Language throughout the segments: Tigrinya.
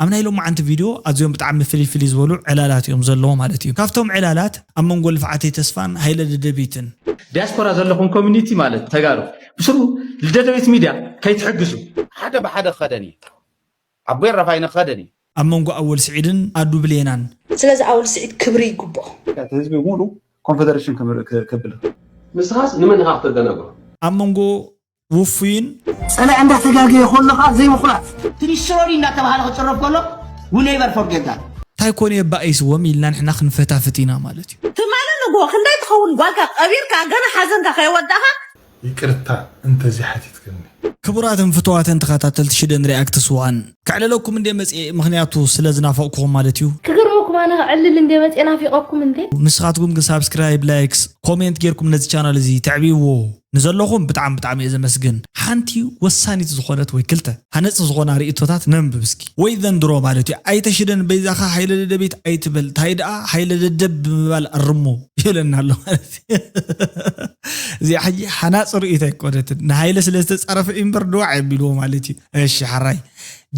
ኣብ ናይ ሎማዓንቲ ቪድዮ ኣዝዮም ብጣዕሚ ፍልይ ፍልይ ዝበሉ ዕላላት እዮም ዘለዎ ማለት እዩ። ካብቶም ዕላላት ኣብ መንጎ ልፍዓተይ ተስፋን ሃይለ ደደቢትን። ዲያስፖራ ዘለኹም ኮሚኒቲ ማለት ተጋሩ ብስሩ ልደደቢት ሚድያ ከይትሕግዙ። ሓደ ብሓደ ክኸደን እዩ። ኣቦይ ራፋይነ ክኸደን እዩ። ኣብ መንጎ ኣወል ስዒድን ኣዱ ብሌናን። ስለዚ ኣወል ስዒድ ክብሪ ይግብኦ። እቲ ህዝቢ ሙሉ ኮንፈደሬሽን ክብል ንስኻስ ንመን ኢኻ ክተደናግሮ? ኣብ መንጎ ውፉይን ጸላኢ እንዳተጋገየ ከሎ ከዓ ዘይምኹላት። ትሪሽሮኒ እንዳተባሃለ ክጽረፍ ከሎ we never forget that። እንታይ ኮን የባኢስዎም ኢልና ንሕና ክንፈታፍት ኢና ማለት እዩ። ትማሊ ንግሆ ክንደይ ትኸውን ጓልካ ቀቢርካ ገና ሓዘንካ ከይወዳእኻ ይቅርታ እንተዚ ሓቲትክኒ። ክቡራትን ፍቱዋትን ተኸታተልቲ ሽደን ሪኣክትስ ዋን፣ ከዕልለኩም እንደ መጽኤ ምኽንያቱ ስለ ዝናፈቕኩኹም ማለት እዩ። ክግርመኩም ኣነ ክዕልል እንደ መጽኤ ናፊቐኩም እንዴ። ንስኻትኩም ግን ሳብስክራይብ፣ ላይክስ፣ ኮሜንት ጌርኩም ነዚ ቻናል እዚ ተዕብይዎ ንዘለኹም ብጣዕሚ ብጣዕሚ እየ ዘመስግን። ሓንቲ ወሳኒት ዝኾነት ወይ ክልተ ሃነጽቲ ዝኾና ርእይቶታት ነንብብ እስኪ። ወይ ዘንድሮ ማለት እዩ። ኣይተ ሽደን በይዛኻ ሃይለ ደደቢት ኣይትበል፣ ታይ ደኣ ሃይለ ደደብ ብምባል ኣርሞ ይብለና ኣሎ ማለት እዩ። እዚኣ ሕጂ ሓናፂ ርእይቶ ኣይኮነትን። ንሃይለ ስለ ዝተፃረፈ እዩ እምበር ድዋዕ ኣቢልዎ ማለት እዩ። እሺ ሓራይ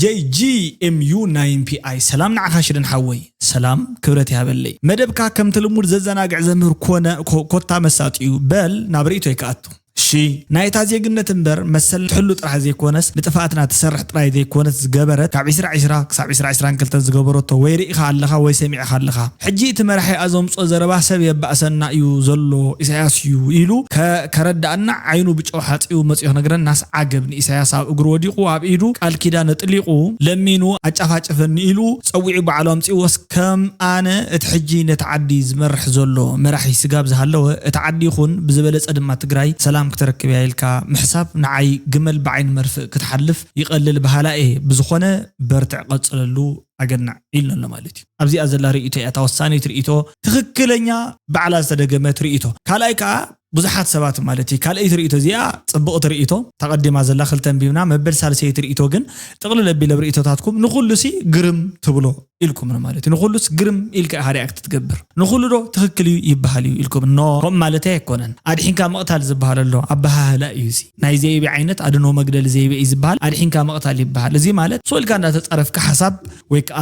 ጀይ ጂ ኤም ዩ ናይን ፒ ኣይ ሰላም ንዓኻ ሽደን ሓወይ። ሰላም ክብረት ይሃበለይ። መደብካ ከምቲ ልሙድ ዘዘናግዕ ዘምህር ኮነ ኮ- ኮታ መሳጢ እዩ። በል ናብ ርእይቶይ ክኣቱ። እሺ ናይታ ዜግነት እምበር መሰል ትሕሉ ጥራሕ ዘይኮነስ ንጥፍኣትና ትሰርሕ ጥራይ ዘይኮነት ዝገበረት ካብ ዒስራ ዒስራ ክሳብ ዒስራ ዒስራን ክልተን ዝገበረቶ ወይ ርኢኻ ኣለኻ ወይ ሰሚዕኻ ኣለኻ። ሕጂ እቲ መራሒ ኣዘምጾ ዘረባ ሰብ የባእሰና እዩ ዘሎ ኢሳያስ እዩ ኢሉ ከ- ከረዳእና ዓይኑ ብጨው ሓጺኡ መጺኡ ክነግረናስ ዓገብ። ንኢሳያስ ኣብ እግሩ ወዲቑ ኣብ ኢዱ ቃል ኪዳን ኣጥሊቑ ለሚኑ ኣጫፋጭፈኒ ኢሉ ጸዊዑ ባዕሉ ኣምጺእዎስ ከም ኣነ እቲ ሕጂ ነቲ ዓዲ ዝመርሕ ዘሎ መራሒ ስጋብ ዝሃለወ እቲ ዓዲ ይኹን ብዝበለጸ ድማ ትግራይ ሰላም ክተረክብ እያ ኢልካ ምሕሳብ ንዓይ ግመል ብዓይኒ መርፍእ ክትሓልፍ ይቐልል በሃላ እየ። ብዝኾነ በርትዕ ቀጽለሉ ኣገናዕ ኢልና ኣሎ ማለት እዩ። ኣብዚኣ ዘላ ርእይቶ እያ እታ ወሳኒት ርእይቶ ትኽክለኛ ባዕላ ዝተደገመት ርእይቶ። ካልኣይ ከዓ ብዙሓት ሰባት ማለት እዩ ካልኣይቲ ርእይቶ እዚኣ ጽብቕቲ ርእይቶ ተቐዲማ ዘላ ክልተ ኣንቢብና መበል ሳልሰይቲ ርእይቶ ግን ጥቕልል ኣቢለ ኣብ ርእይቶታትኩም ንኹሉ ሲ ግርም ትብሎ ኢልኩም ማለት እዩ። ንኹሉስ ግርም ኢልካ ኢኻ ሪያክት ትገብር ንኹሉ ዶ ትኽክል እዩ ይበሃል እዩ ኢልኩም ኖ ከምኡ ማለተይ ኣይኮነን። ኣድሒንካ ምቕታል ዝበሃል ኣሎ ኣበሃህላ እዩ እዚ ናይ ዘይቢ ዓይነት ኣድኖ መግደሊ ዘይቢ እዩ ዝበሃል ኣድሒንካ ምቕታል ይበሃል። እዚ ማለት ስቕ ኢልካ እንዳተጻረፍካ ሓሳብ ወይ ከዓ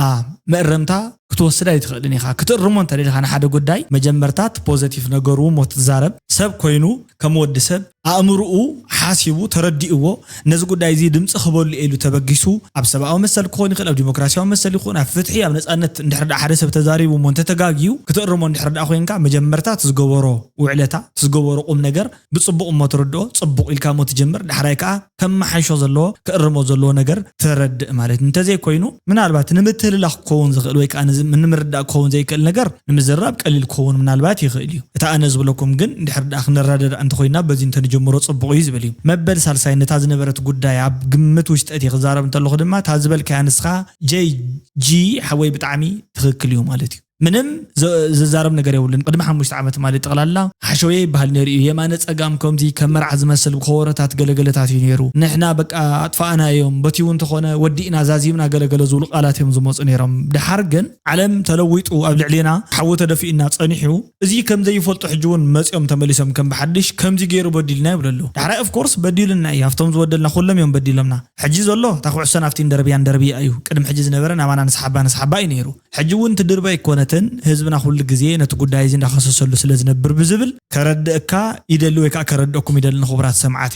መእረምታ ክትወስድ ኣይትኽእልን ኢኻ። ክትእርሞ እንተደሊኻ ንሓደ ጉዳይ መጀመርታ እቲ ፖዘቲቭ ነገሩ እሞ ትዛረብ። ሰብ ኮይኑ ከም ወዲ ሰብ ኣእምርኡ ሓሲቡ ተረዲእዎ ነዚ ጉዳይ እዚ ድምፂ ክበሉ ኢሉ ተበጊሱ ኣብ ሰብኣዊ መሰል ክኾን ይኽእል፣ ኣብ ዲሞክራሲያዊ መሰል ይኹን ኣብ ፍትሒ ኣብ ነፃነት እንድሕር ደኣ ሓደ ሰብ ተዛሪቡ እሞ እንተተጋግዩ ክትእርሞ እንድሕር ደኣ ኮይንካ መጀመርታ እቲ ዝገበሮ ውዕለታ እቲ ዝገበሮ ቁም ነገር ብፅቡቕ እሞ ትርድኦ፣ ፅቡቕ ኢልካ እሞ ትጅምር፣ ዳሕራይ ከዓ ከመሓይሾ ዘለዎ ክእርሞ ዘለዎ ነገር ተረድእ ማለት እዩ። እንተዘይኮይኑ ምናልባት ንምትህልላኽ ክኸውን ዝኽእል ወይ ከዓ ንምርዳእ ክኸውን ዘይክእል ነገር ንምዝራብ ቀሊል ክኸውን ምናልባት ይኽእል እዩ። እቲ ኣነ ዝብለኩም ግን እንድሕር ደኣ ክንረዳዳእ እንተኾይና በዚ እንተንጀምሮ ፅቡቕ እዩ ዝብል እዩ። መበል ሳልሳይ ነታ ዝነበረት ጉዳይ ኣብ ግምት ውሽጠት ክዛረብ እንተለኹ ድማ እታ ዝበልካያ ንስኻ ጀይ ጂ ሓወይ ብጣዕሚ ትኽክል እዩ ማለት እዩ። ምንም ዝዛረብ ነገር የብሉን። ቅድሚ ሓሙሽተ ዓመት ማለት ጠቕላላ ሓሸውየ ይበሃል ነይሩ እዩ። የማነ ጸጋም ከምዚ ከም መርዓ ዝመስል ብኸበሮታት ገለገለታት እዩ ነይሩ። ንሕና በቃ ኣጥፋእና እዮም፣ በቲ እውን እንተኾነ ወዲእና ዛዚምና ገለገለ ዝብሉ ቃላት እዮም ዝመፁ ነይሮም። ድሓር ግን ዓለም ተለዊጡ ኣብ ልዕሌና ሓዊ ተደፊእና ጸኒሑ እዚ ከም ዘይፈልጡ ሕጂ እውን መፂኦም ተመሊሶም ከም ብሓድሽ ከምዚ ገይሩ በዲልና ይብሉ ኣለዉ። ዳሕራይ ኦፍኮርስ በዲሉና እዩ። ኣብቶም ዝበደልና ኩሎም እዮም በዲሎምና። ሕጂ ዘሎ እታ ኩዕሶ ናብቲ እንደርብያ እንደርብያ እዩ። ቅድሚ ሕጂ ዝነበረ ናባና ንስሓባ ንስሓባ እዩ ነይሩ። ሕጂ እውን ትድርበ ኣይኮነትን። ህዝብና ኩሉ ግዜ ነቲ ጉዳይ እዚ እንዳኸሰሰሉ ስለ ዝነብር ብዝብል ከረድእካ ይደሊ ወይ ከዓ ከረድእኩም ይደሊ ንኽቡራት ሰማዕቲ።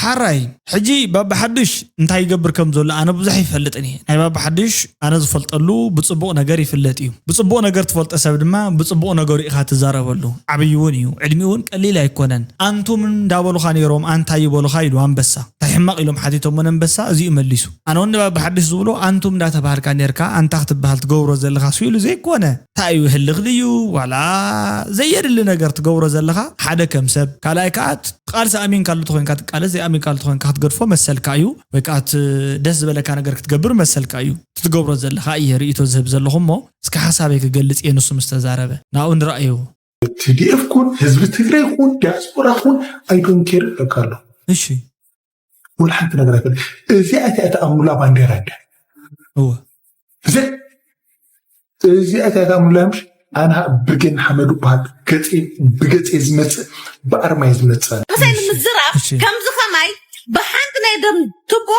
ሓራይ ሕጂ ባባ ሓዱሽ እንታይ ይገብር ከም ዘሎ ኣነ ብዙሕ ይፈልጥን እየ። ናይ ባባ ሓዱሽ ኣነ ዝፈልጠሉ ብፅቡቕ ነገር ይፍለጥ እዩ። ብፅቡቕ ነገር ትፈልጦ ሰብ ድማ ብፅቡቕ ነገሩ ኢኻ ትዛረበሉ። ዓብዪ እውን እዩ፣ ዕድሚኡ እውን ቀሊል ኣይኮነን። ኣንቱም እንዳበሉኻ ነይሮም ኣንታ ይበሉኻ ኢሉ ኣንበሳ። እንታይ ሕማቕ ኢሎም ሓቲቶሞ ነንበሳ እዚኡ መሊሱ። ኣነ እውን ንባባ ሓዱሽ ዝብሎ ኣንቱም እንዳተባሃልካ ነርካ ኣንታ ክትበሃል ትገብሮ ዘለኻ ሱ ኢሉ ዘይኮነ እንታይ እዩ ህልኽ ድዩ ዋላ ዘየድሊ ነገር ትገብሮ ዘለኻ ሓደ ከም ሰብ ካልኣይ ከዓ ቃልሲ ኣሚንካሉ ተኾይንካ ትቃለስ ዘይኣሚንካሉ ተኾይንካ ክትገድፎ መሰልካ እዩ ወይ ከዓ ደስ ዝበለካ ነገር ክትገብር መሰልካ እዩ። ትትገብሮ ዘለኻ እየ ርእይቶ ዝህብ ዘለኹ እሞ እስኪ ሓሳበይ ክገልፅ እየ ንሱ ምስ ተዛረበ ናብኡ ንረኣዮ። ቲዲኤፍ ኩን ህዝቢ ትግራይ ኩን ዲያስፖራ ኩን ኣይዶን ኬር እብለካ ኣለኹ። እሺ ወላ ሓንቲ ነገር ኣይኮነ። እዚኣ እታ እተኣምኑላ ባንዴራ እንዳ እወ እዚ እዚኣ እታ እተኣምኑላ ምሽ ኣነ ብርጌድ ንሓመዱ በሃል። ገጼ ብገጼ ዝመፅእ ብኣርማይ ዝመፅእ ምሳይ ንምዝራብ ከምዚ ከማይ ብሓንቲ ናይ ደም ትቦ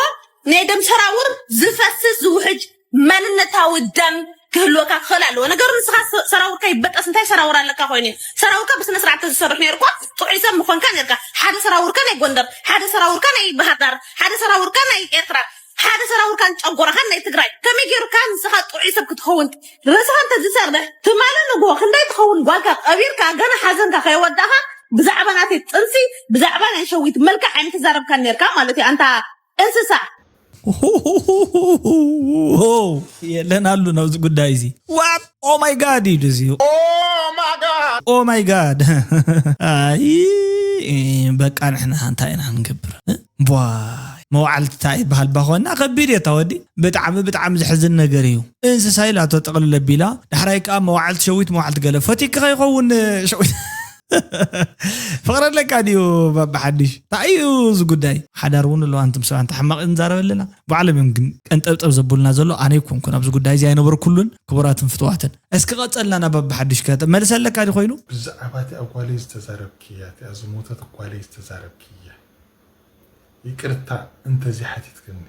ናይ ደም ሰራውር ዝፈስስ ዝውሕጅ መንነታዊ ደም ክህልወካ ክኽእል ኣለዎ። ነገሩ ንስኻ ሰራውርካ ይበጠስ እንታይ ሰራውር ኣለካ ኮይኑ እዩ። ሰራውርካ ብስነ ስርዓት ተዝሰርሕ ነርኳ ጥዑይ ሰብ ምኾንካ ነርካ። ሓደ ሰራውርካ ናይ ጎንደር፣ ሓደ ሰራውርካ ናይ ባህርዳር፣ ሓደ ሰራውርካ ናይ ኤርትራ፣ ሓደ ሰራውርካን ጨጎራኻን ናይ ትግራይ። ከመይ ገይሩካ ንስኻ ጥዑይ ሰብ ክትኸውን ርእስኻ እንተዝሰርሕ ትማሊ ንግሆ ክንደይ ትኸውን ጓልካ ቀቢርካ ገና ሓዘንካ ከይወዳእኻ ብዛዕባ ናተይ ጥንሲ ብዛዕባ ናይ ሸዊት መልክዕ ኣይምተዛረብካን ነርካ ማለት እዩ ኣንታ እንስሳ። የለን ኣሉ ናብዚ ጉዳይ እዚ ዋት ኦ ማይ ጋድ እዩ እዚ ኦ ማይ ጋድ በቃ ንሕና እንታይ ኢና ንገብር ዋይ መዋዕልቲ እንታይ ይበሃል ባኾና ከቢድ እየ ታወዲ ብጣዕሚ ብጣዕሚ ዘሕዝን ነገር እዩ እንስሳ ኢላ ተጠቕልል ኣቢላ ዳሕራይ ከዓ መዋዕልቲ ሸዊት መዋዕልቲ ገለ ፈቲካ ከይኸውን ሸዊት ፍቕሪ ኣለካ ድዩ ባባ ሓድሽ እንታይ እዩ እዚ ጉዳይ ሓዳር እውን ኣለዋ እንቶም ሰባት እንተ ሕማቕ ንዛረብ ኣለና ባዕሎም እዮም ግን ቀንጠብጠብ ዘብሉና ዘሎ ኣነ ይኮንኩን ኣብዚ ጉዳይ እዚ ኣይነበርኩሉን ክቡራትን ፍትዋትን እስኪ ቀፀልና ናብ ባባ ሓድሽ ከ መልስ ኣለካ ድዩ ኮይኑ ብዛዕባ እቲኣ ጓለይ ዝተዛረብክያ እቲኣ ዝሞተት ጓለይ ዝተዛረብክያ ይቅርታ እንተዚ ሓቲትክኒ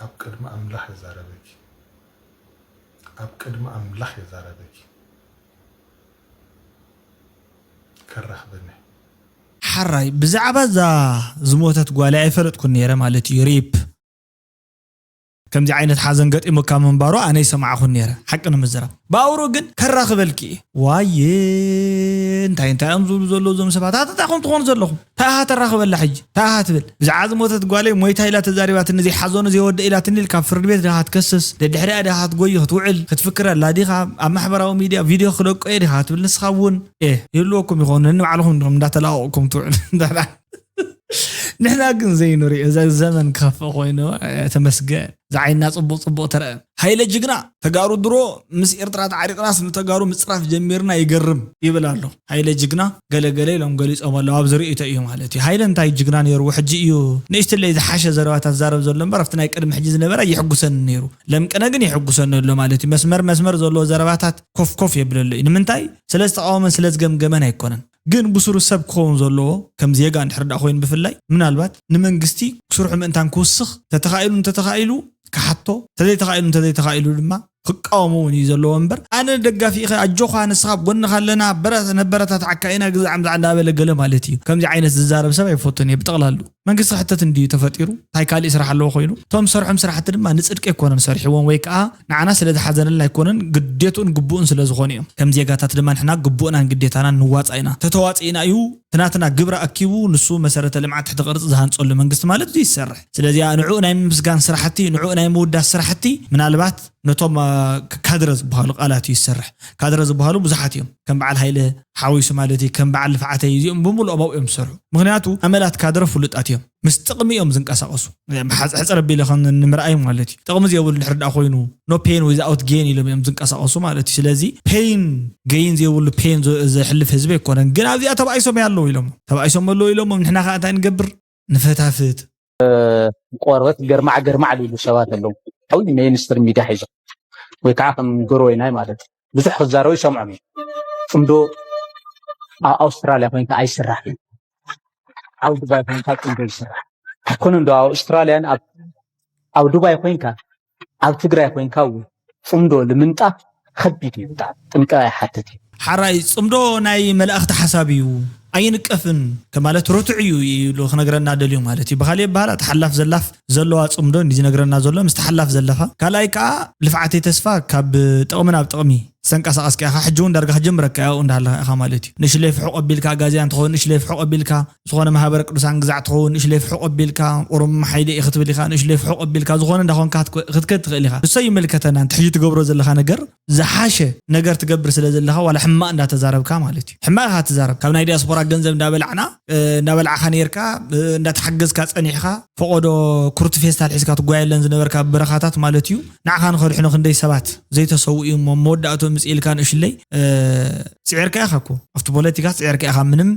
ኣብ ቅድሚ ኣምላኽ ይዛረበኪ ኣብ ቅድሚ ኣምላኽ ይዛረበኪ ከራኽበኒ ሓራይ ብዛዕባ እዛ ዝሞተት ጓለይ ኣይፈለጥኩን ነይረ ማለት እዩ ሪፕ ከምዚ ዓይነት ሓዘን ገጢሙካ ምንባሩ ኣነ ይሰማዕኹን ነይረ ሓቂ ንምዝራብ ብኣውሮ ግን ከራኽበልኪ እየ ዋየ እንታይ እንታይ እዮም ዝብሉ ዘለዉ እዞም ሰባት ኣተታ ከም ትኾኑ ዘለኹም ታሃ ተራኽበላ ሕጂ ታሃ ትብል ብዛዕባ ዝሞተት ጓለይ ሞይታ ኢላ ተዛሪባትኒ ዘይሓዘኑ ዘይወደ ኢላትኒ ኢልካ ፍርድ ቤት ድኻ ትከስስ ደድሕሪኣ ድኻ ክትጎይ ክትውዕል ክትፍክረላ ዲኻ ኣብ ማሕበራዊ ሚድያ ቪድዮ ክለቆ እየ ዲኻ ትብል ንስኻ እውን ኤ ይህልወኩም ይኾኑ ንባዕልኹም ዲኹም እንዳተላቀቕኩም ትውዕል ንሕና ግን ዘይንሪኦ እዚ ዘመን ክኸፍእ ኮይኑ ተመስገን ዝዓይና ፅቡቅ ፅቡቅ ተረአ ሃይለ ጅግና ተጋሩ ድሮ ምስ ኤርትራ ተዓሪቅናስ ንተጋሩ ምፅራፍ ጀሚርና ይገርም ይብል ኣሎ ሃይለ ጅግና ገለገለ ኢሎም ገሊፆም ኣለዉ ኣብዚ ርእይቶ እዩ ማለት እዩ ሃይለ እንታይ ጅግና ነይርዎ ሕጂ እዩ ንእሽትለይ ዝሓሸ ዘረባታት ዛረብ ዘሎ እምበር ኣብቲ ናይ ቅድሚ ሕጂ ዝነበረ ይሕጉሰኒ ነይሩ ለምቅነ ግን ይሕጉሰኒ ኣሎ ማለት እዩ መስመር መስመር ዘለዎ ዘረባታት ኮፍ ኮፍ የብለሉ እዩ ንምንታይ ስለ ዝተቃወመን ስለ ዝገምገመን ኣይኮነን ግን ብስሩ ሰብ ክኸውን ዘለዎ ከም ዜጋ እንድሕር ደኣ ኮይኑ ብፍላይ ምናልባት ንመንግስቲ ስርሑ ምእንታን ክውስኽ ተተኻኢሉ እንተተኻኢሉ ክሓቶ ተዘይተኻኢሉ እንተዘይተኻኢሉ ድማ ክቃወሞ እውን እዩ ዘለዎ እምበር ኣነ ደጋፊ ኢኸ ኣጆኻ ንስኻ ኣብ ጎንኻ ኣለና ነበረታትዓካ ኢና ግዛዕ ምዛዕ እንዳበለ ገለ ማለት እዩ ከምዚ ዓይነት ዝዛረብ ሰብ ኣይፈቱን እየ ብጠቕላሉ መንግስቲ ክሕተት እንድዩ ተፈጢሩ እንታይ ካሊእ ስራሕ ኣለዎ ኮይኑ እቶም ዝሰርሖም ስራሕቲ ድማ ንፅድቂ ኣይኮነን ሰሪሕዎም ወይ ከዓ ንዓና ስለ ዝሓዘነልና ኣይኮነን ግዴትኡን ግቡእን ስለ ዝኾኑ እዮም ከም ዜጋታት ድማ ንሕና ግቡእናን ግዴታናን ንዋፃእ ኢና ተተዋፂእና እዩ እቲ ናትና ግብሪ ኣኪቡ ንሱ መሰረተ ልምዓት ትሕቲ ቅርፂ ዝሃንፀሉ መንግስቲ ማለት እዚ ይሰርሕ ስለዚ ንዕኡ ናይ ምምስጋን ስራሕቲ ንዕኡ ናይ ምውዳስ ስራሕቲ ምናልባት ነቶም ካድረ ዝበሃሉ ቃላት እዩ ዝሰርሕ ካድረ ዝበሃሉ ብዙሓት እዮም ከም በዓል ሃይለ ሓዊሱ ማለት እዩ ከም በዓል ልፍዓተይ እዚኦም ብምሉኦም ኣብኡ እዮም ዝሰርሑ ምክንያቱ ኣመላት ካድረ ፍሉጣት እዮም ምስ ጥቕሚ እዮም ዝንቀሳቐሱ ሕፅር ኣቢለ ከም ንምርኣይ ማለት እዩ ጥቕሚ ዘይብሉ ድሕር ዳ ኮይኑ no pain without gain ኢሎም እዮም ዝንቀሳቐሱ ማለት እዩ ስለዚ pain gain ዘይብሉ pain ዘሕልፍ ህዝቢ ኣይኮነን ግን ኣብዚኣ ተባኢሶም ኣለዉ ኢሎም ተባኢሶም ኣለዉ ኢሎም ንሕና ከዓ እንታይ ንገብር ንፈታፍት ቆርበት ገርማዕ ገርማዕ ዝብሉ ሰባት ኣለዉ ሓዊ ሜንስትሪም ሚድያ ሒዞም ወይ ከዓ ከም ግሮይናይ ማለት ብዙሕ ክዛረቡ ይሰምዖም እዩ ፅምዶ ኣብ ኣውስትራልያ ኮይንካ ኣይስራሕ እዩ ኣብ ዱባይ ኮይንካ ፅምዶ ይስራሕ ኣይኮነ እንዶ ኣብ ኣውስትራልያን ኣብ ዱባይ ኮይንካ ኣብ ትግራይ ኮይንካ እውን ፅምዶ ንምንጣፍ ከቢድ እዩ ብጣዕሚ ጥንቃ ይሓትት እዩ ሓራይ ፅምዶ ናይ መላእኽቲ ሓሳብ እዩ ኣይንቀፍን ከማለት ርቱዕ እዩ ይብሉ ክነግረና ደልዩ ማለት እዩ ብካሊእ በሃላ ተሓላፍ ዘላፍ ዘለዋ ፅምዶ እንዲ ዝነግረና ዘሎ ምስ ተሓላፍ ዘለፋ ካልኣይ ከዓ ልፍዓተይ ተስፋ ካብ ጥቕሚ ናብ ጥቕሚ ዝተንቀሳቐስካ ኢኻ ሕጂ እውን ዳርጋ ክጀምረካ ያው እንዳሃለኻ ኢኻ ማለት እዩ ንእሽለይ ፍሑቕ ኣቢልካ ኣጋዝያን ትኸውን ንእሽለይ ፍሑቕ ኣቢልካ ዝኾነ ማህበረ ቅዱሳን ግዛዕ ትኸውን ንእሽለይ ፍሑቕ ኣቢልካ ኦሮማ ሓይሊ እየ ክትብል ኢኻ ንእሽለይ ፍሑቕ ኣቢልካ ዝኾነ እንዳኾንካ ክትከድ ትኽእል ኢኻ ንሶ ይመልከተና እንተ ሕጂ ትገብሮ ዘለኻ ነገር ዝሓሸ ነገር ትገብር ስለ ዘለኻ ዋላ ሕማቕ እንዳተዛረብካ ማለት እዩ ሕማቕ ኢኻ ትዛረብ ካብ ናይ ዲያስፖራ ገንዘብ እንዳበላዕና እንዳበላዕኻ ነርካ እንዳተሓገዝካ ጸኒሕኻ ፈቐዶ ኩርቲ ፌስታል ሒዝካ ትጓየለን ዝነበርካ በረኻታት ማለት እዩ ንዓኻ ንኸድሕኑ ክንደይ ሰባት ዘይተሰውኡ እዮም እሞ መወዳእትኡ ምጽእ ኢልካ ንእሽለይ ጽዒርካ ኢኻ እኮ ኣብቲ ፖለቲካ ጽዒርካ ኢኻ ምንም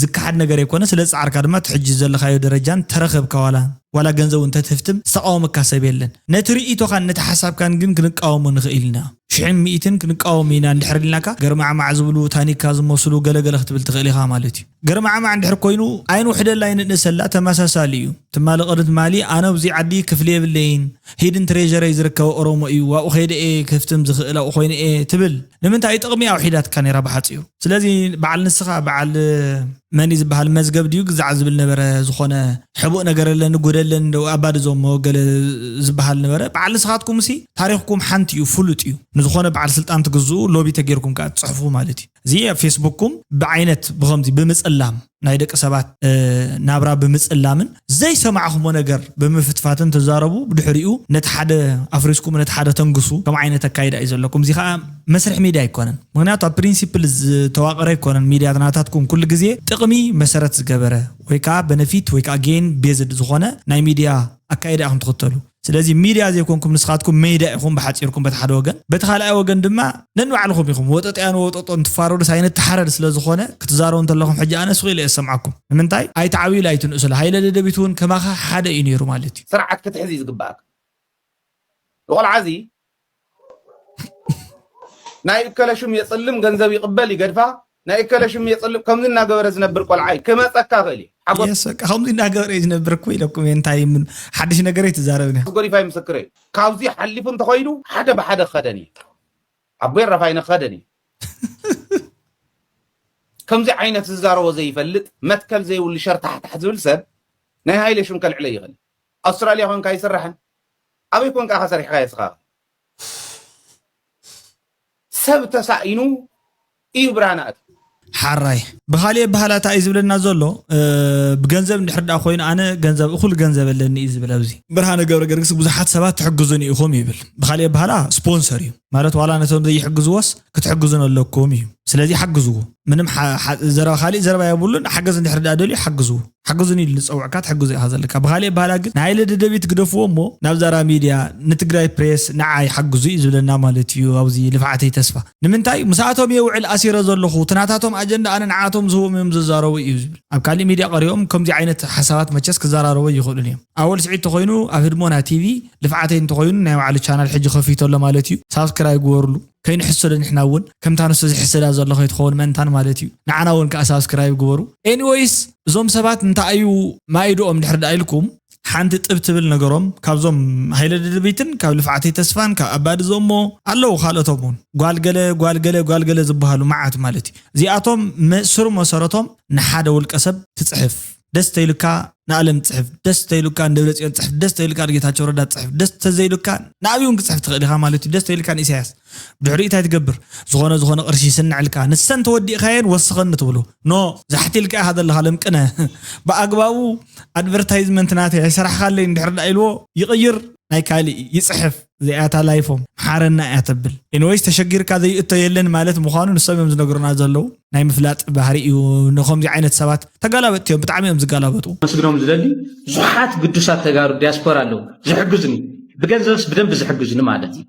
ዝከሓድ ነገር ኣይኮነ ስለ ዝጸዓርካ ድማ እቲ ሕጂ ዘለኻዮ ደረጃን ተረኸብካ ዋላ ዋላ ገንዘብ እውን እንተትህፍትም ዝተቃወመካ ሰብ የለን። ነቲ ርእይቶኻን ነቲ ሓሳብካን ግን ክንቃወሞ ንኽእል ኢና። ሽሕን ሚእትን ክንቃወም ኢና እንድሕር ኢልናካ፣ ገርማዕማዕ ዝብሉ፣ ታኒካ ዝመስሉ ገለገለ ክትብል ትኽእል ኢኻ ማለት እዩ። ገርማዕማዕ እንድሕር ኮይኑ፣ ኣይንውሕደላ ኣይንእነሰላ፣ ተመሳሳሊ እዩ። ትማሊ ቅድሚ ትማሊ ኣነ ኣብዚ ዓዲ ክፍሊ የብለይን፣ ሂድን ትሬዠረይ ዝርከበ ኦሮሞ እዩ፣ ኣብኡ ከይደ እየ ክፍትም ዝኽእል፣ ኣብኡ ኮይነ እየ ትብል። ንምንታይ? ጥቕሚ ኣውሒዳትካ ነይራ ብሓጺሩ። ስለዚ በዓል ንስኻ፣ በዓል መን እዩ ዝበሃል፣ መዝገብ ድዩ ግዛዕ ዝብል ነበረ፣ ዝኾነ ሕቡእ ነገር ኣለኒ፣ ጉድ ኣለኒ፣ እንደው ኣባዲ ዞሞ ገለ ዝበሃል ነበረ። በዓል ንስኻትኩምሲ ታሪኽኩም ሓንቲ እዩ፣ ፍሉጥ እዩ። ንዝኾነ በዓል ስልጣን ትግዝኡ፣ ሎቢ ተጌርኩም ከኣ ትጽሕፉ ማለት እዩ። እዚ ኣብ ፌስቡክኩም ብዓይነት ብኸምዚ ብምጽላም፣ ናይ ደቂ ሰባት፣ እ፣ ናብራ ብምጽላምን ዘይሰማዕኹሞ ነገር ብምፍትፋትን ትዛረቡ፣ ብድሕሪኡ ነቲ ሓደ ኣፍሪስኩም ነቲ ሓደ ተንግሱ፣ ከም ዓይነት ኣካይዳ እዩ ዘለኩም። እዚ ኸኣ መስርሕ ሚድያ ኣይኮነን። ምኽንያቱ ኣብ ፕሪንሲፕል ዝተዋቐረ ኣይኮነን። ሚድያ ናታትኩም ኩሉ ግዜ ጥቕሚ መሰረት ዝገበረ ወይ ከኣ በነፊት ወይ ከኣ ጌን ቤዝድ ዝኾነ ናይ ሚድያ ኣካይዳ ኢኹም ትኽተሉ። ስለዚ ሚድያ ዘይኮንኩም ንስኻትኩም ሜዳ ኢኹም ብሓጺርኩም በቲ ሓደ ወገን። በቲ ካልኣይ ወገን ድማ ነንባዕልኹም ኢኹም ወጠጥያን ወጠጦን ትፋረዱስ ኣይንተሓረድ ስለ ዝኾነ ክትዛረቡ እንተለኹም ሕጂ ኣነ ስቕ ኢለ እየ ዝሰምዓኩም። ንምንታይ? ኣይትዓብዩላ ኣይትንእሱላ። ሃይለ ደደቢት እውን ከማኻ ሓደ እዩ ነይሩ ማለት እዩ። ስርዓት ክትሕዝ እዩ ዝግባኣካ። ንቆልዓ እዚ ናይ እከለ ሽም የጽልም፣ ገንዘብ ይቕበል ይገድፋ፣ ናይ እከለ ሽም የጽልም፣ ከምዚ እናገበረ ዝነብር ቆልዓ እዩ። ክመጸካ ይኽእል እዩ። ሓጎስ የስ፣ በቃ ከምዚ እናገበረ እዩ ዝነብር እኮ ኢለኩም እየ። እንታይ ምን ሓድሽ ነገር ኣይትዛረብን እያ። ጎዲፋይ ምስክር እዩ። ካብዚ ሓሊፉ እንተኾይኑ ሓደ ብሓደ ክኸደን እዩ። ኣቦይ ራፋይ ንኸደን እዩ። ከምዚ ዓይነት ዝዛረቦ ዘይፈልጥ፣ መትከል ዘይብሉ ሸርታሕታሕ ዝብል ሰብ ናይ ሃይለ ሽም ከልዕሎ ይኽእል። ኣውስትራልያ ኮንካ ኣይስራሕን። ኣበይ ኮንካ ኢኻ ሰሪሕካ የስኻ? ሰብ ተሳኢኑ እዩ ብርሃን ኣእትዩ። ሓራይ ብኻልእ ኣበሃህላ እንታይ እዩ ዝብለና ዘሎ? እ፣ ብገንዘብ እንድሕር ደኣ ኮይኑ ኣነ ገንዘብ፣ እኹል ገንዘብ ኣለኒ እዩ ዝብል። ኣብዚ ብርሃነ ገብረ ገርግስ ብዙሓት ሰባት ትሕግዙኒ ኢኹም ይብል። ብኻልእ ኣበሃህላ ስፖንሰር እዩ ማለት ዋላ ነቶም ዘይሕግዝዎስ ክትሕግዙን ኣለኩም እዩ። ስለዚ ሓግዝዎ። ምንም ሓ-፣ ሓ-፣ ዘረባ፣ ካሊእ ዘረባ የብሉን። ሓገዝ እንድሕር ደኣ ደልዩ ሓግዝዎ። ሓግዙኒ ኢሉ ዝጸውዕካ ትሕግዞ ኢኻ ዘለካ። ብኻሊእ ኣበሃህላ ግን ንሃይለ ደደቢት ግደፍዎ እሞ ናብ ዛራ ሚድያ፣ ንትግራይ ፕሬስ፣ ንዓይ ሓግዙ እዩ ዝብለና ማለት እዩ። ኣብዚ ልፍዓተይ ተስፋ ንምንታይ ምስኣቶም እየ ውዕል ኣሲረ ዘለኹ፣ እቲ ናታቶም ኣጀንዳ ኣነ ንዓቶም ዝህቦም እዮም ዝዛረቡ እዩ ዝብል። ኣብ ካሊእ ሚድያ ቀሪቦም ከምዚ ዓይነት ሓሳባት መቸስ ክዘራረቡ ይኽእሉን እዮም። ኣወል ስዒድ ተኾይኑ ኣብ ህድሞና ቲቪ፣ ልፍዓተይ እንተኾይኑ ናይ ባዕሉ ቻናል ሕጂ ከፊቱ ኣሎ ማለት እዩ። ሳብስክራይብ ግበሩሉ። ከይንሕሰዶ ንሕና እውን ከምታ ንሱ ዝሕሰዳ ዘሎ ከይትኸውን ምእንታን ማለት እዩ። ንዓና እውን ከኣ ሳብስክራይብ ግበሩ። ኤኒዌይስ እዞም ሰባት እንታይ እዩ ማይድኦም ድሕር ደኣ ኢልኩም ሓንቲ ጥብ ትብል ነገሮም ካብዞም ሃይለ ደደቢትን ካብ ልፍዓተይ ተስፋን ካብ ኣባዲ ዘሞ ኣለዉ ካልኦቶም እውን ጓልገለ ጓልገለ ጓልገለ ዝበሃሉ መዓት ማለት እዩ። እዚኣቶም መ-፣ ስሩ መሰረቶም ንሓደ ውልቀ ሰብ ትጽሕፍ ደስ ተይሉካ ንኣለም ትጽሕፍ፣ ደስ ተይሉካ ንደብረጽዮን ትጽሕፍ፣ ደስ ተይሉካ ንጌታቸው ረዳ ትጽሕፍ፣ ደስ ተዘይሉካ ንኣብይ እውን ክትጽሕፍ ትኽእል ኢኻ ማለት እዩ። ደስ ተይሉካ ንኢሳያስ። ድሕሪኡ እንታይ ትገብር? ዝኾነ ዝኾነ ቅርሺ ይስንዕልካ። ንሰን ተወዲእካየን ወስኸኒ ትብሉ። ኖ፣ ዛሕቲ ኢልካ ኢኻ ዘለኻ ለምቅነ። ብኣግባቡ ኣድቨርታይዝመንት ናተይ ኣይሰራሕኻለይ እንድሕር ደኣ ኢልዎ ይቕይር፣ ናይ ካልእ ይጽሕፍ። እዚኣታ ላይፎም መሓረና እያ ተብል። ኤኒዌይስ ተሸጊርካ ዘይእቶ የለን ማለት ምዃኑ ንሶም እዮም ዝነግሩና ዘለዉ። ናይ ምፍላጥ ባህሪ እዩ። ንኸምዚ ዓይነት ሰባት ተጋላበጥቲ እዮም፣ ብጣዕሚ እዮም ዝጋላበጡ። መስግኖም ዝደሊ ብዙሓት ግዱሳት ተጋሩ ዲያስፖራ ኣለዉ ዝሕግዙኒ፣ ብገንዘብስ ብደንብ ዝሕግዙኒ ማለት እዩ።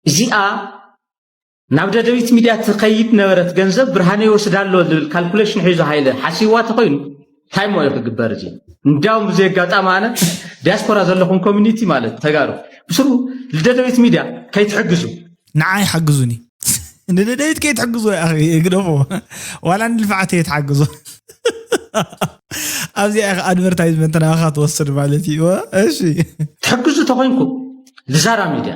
እዚኣ ናብ ደደቢት ሚድያ ትኸይድ ነበረት ገንዘብ ብርሃነ ይወስዳ ኣሎ ዝብል ካልኩሌሽን ሒዙ ሃይለ ሓሲብዋ ተኾይኑ እንታይ ሞ እዩ ክግበር? እዚ እንዲያውም ብዘይ ኣጋጣሚ ኣነ ዲያስፖራ ዘለኹም ኮሚኒቲ ማለት ተጋሩ ብስሩ ልደደቢት ሚድያ ከይትሕግዙ። ንዓይ ሓግዙኒ። ንደደቢት ከይትሕግዙ ወይ ኣኺ ግደፎ። ዋላ ንልፍዓት እየ ትሓግዙ። ኣብዚኣ ኢኻ ኣድቨርታይዝመንት ናባኻ ትወስድ ማለት እዩ። እሺ። ትሕግዙ ተኾይንኩም ልዛራ ሚድያ፣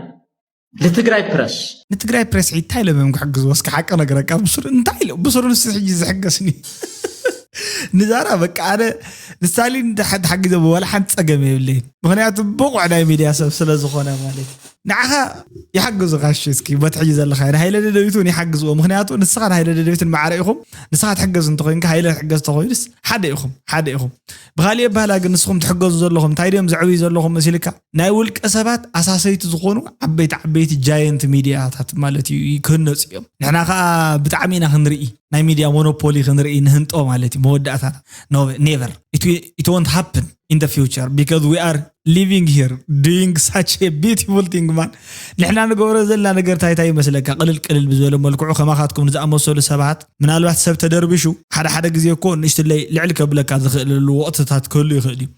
ልትግራይ ፕረስ። ንትግራይ ፕረስ እንታይ ኢሎም እዮም ክሕግዝዎ? እስኪ ሓቂ ነገረካ። ብሱር እንታይ ኢሎ? ብሱር ንሱ ሕጂ ዝሕገስኒ። ንዛራ በቃ ኣነ ንስታሊን እንተ ሓ-፣ ተሓጊዘ ዋላ ሓንቲ ጸገም የብለይን። ምኽንያቱ ብቑዕ ናይ ሚድያ ሰብ ስለ ዝኾነ ማለት እዩ። ንዓኻ ይሓግዙኻ እሺ፣ እስኪ በቲ ሕጂ ዘለኻ ንሃይለ ደደቢት እውን ይሓግዝዎ። ምኽንያቱ ንስኻ ንሃይለ ደደቢትን ማዕረ ኢኹም። ንስኻ ትሕገዝ እንተኾይንካ ሃይለ ትሕገዝ እንተኾይኑስ ሓደ ኢኹም፣ ሓደ ኢኹም። ብኻልእ ኣበሃህላ ግን ንስኹም ትሕገዙ ዘለኹም እንታይ ድዮም ዘዕብዩ ዘለኹም መሲልካ? ናይ ውልቀ ሰባት ኣሳሰይቲ ዝኾኑ ዓበይቲ ዓበይቲ ጃየንት ሚድያታት ማለት እዩ ክህነፁ እዮም። ንሕና ከዓ ብጣዕሚ ኢና ክንርኢ፣ ናይ ሚድያ ሞኖፖሊ ክንርኢ ንህንጦ ማለት እዩ። መወዳእታና no, never, it, wi- it won't happen in the future because we are living here doing such a beautiful thing man። ንሕና ንገብሮ ዘለና ነገር እንታይ እንታይ ይመስለካ? ቅልል ቅልል ብዝበለ መልክዑ ከማኻትኩም ንዝኣመሰሉ ሰባት ምናልባት ሰብ ተደርቢሹ ሓደ ሓደ ግዜ እኮ ንእሽትለይ ልዕል ከብለካ ዝኽእለሉ ወቕትታት ክህሉ ይኽእል እዩ።